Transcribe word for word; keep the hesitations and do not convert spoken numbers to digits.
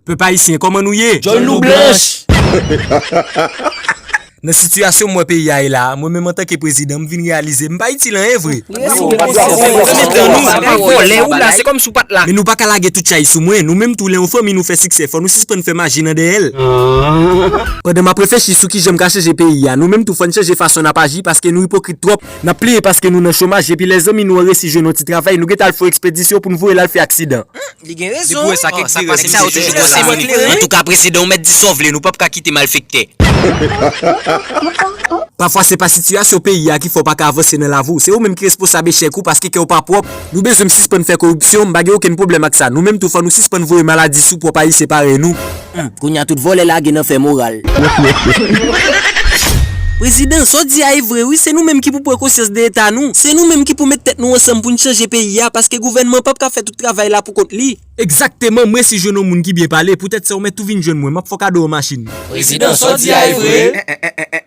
Pèp ayisyen, kòman nou ye? Djòl nou blanch! Nan sitiyasyon m wè peyi a ye la, mwen menm antanke prezidan, m vin reyalize m pa itil anyen vre. Sa pa vòlè ou la, se kòmsi w pa t la. Men nou pa ka lage tout chay sou mwen. Nou menm tou, lè yon fanmi nou fè siksè, fò nou sispann fè maji nan dèyè l. Pandan m ap reflechi sou kijan m ka chanje peyi a, nou menm tou fò n chanje fason n ap aji paske nou ipokrit twòp. N ap plenyen paske nou nan chomaj, epi lè zanmi nou an resi jwenn yon ti travay, nou gentan al fè yon ekspedisyon pou n voye l al fè aksidan. Li gen rezon. Depi w wè sa kèk ti rès misye toujou konsa. Antouka, prezidan, ou mèt di sa w vle, nou p ap ka kite malfektè. Pafwa se pa sitiyasyon peyi a ki fè w pa ka avanse nan lavi w. Se ou menm ki responsab echèk ou paske kè w pa pwòp. Nou bezwen m sispann fè koripsyon, m pa gen okenn pwoblèm ak sa. Nou menm tou fò nou sispann voye maladi sou pwòp ayisyen parèy nou. Hmm, kounye a tout vòlè lage nan fè moral. Prezidan, sa w di a e vre wi, se nou menm ki pou pran konsyans de eta nou. Se nou menm ki pou met tèt nou ansanm pou n chanje peyi a, paske gouvènman p ap ka fè tout travay la pou kont li. Egzakteman, m resi jwenn yon moun ki byen pale, poutèt sa ou mèt tou vin jwenn mwen, m ap fè w kado yon machin. Prezidan, sa w di a e vre.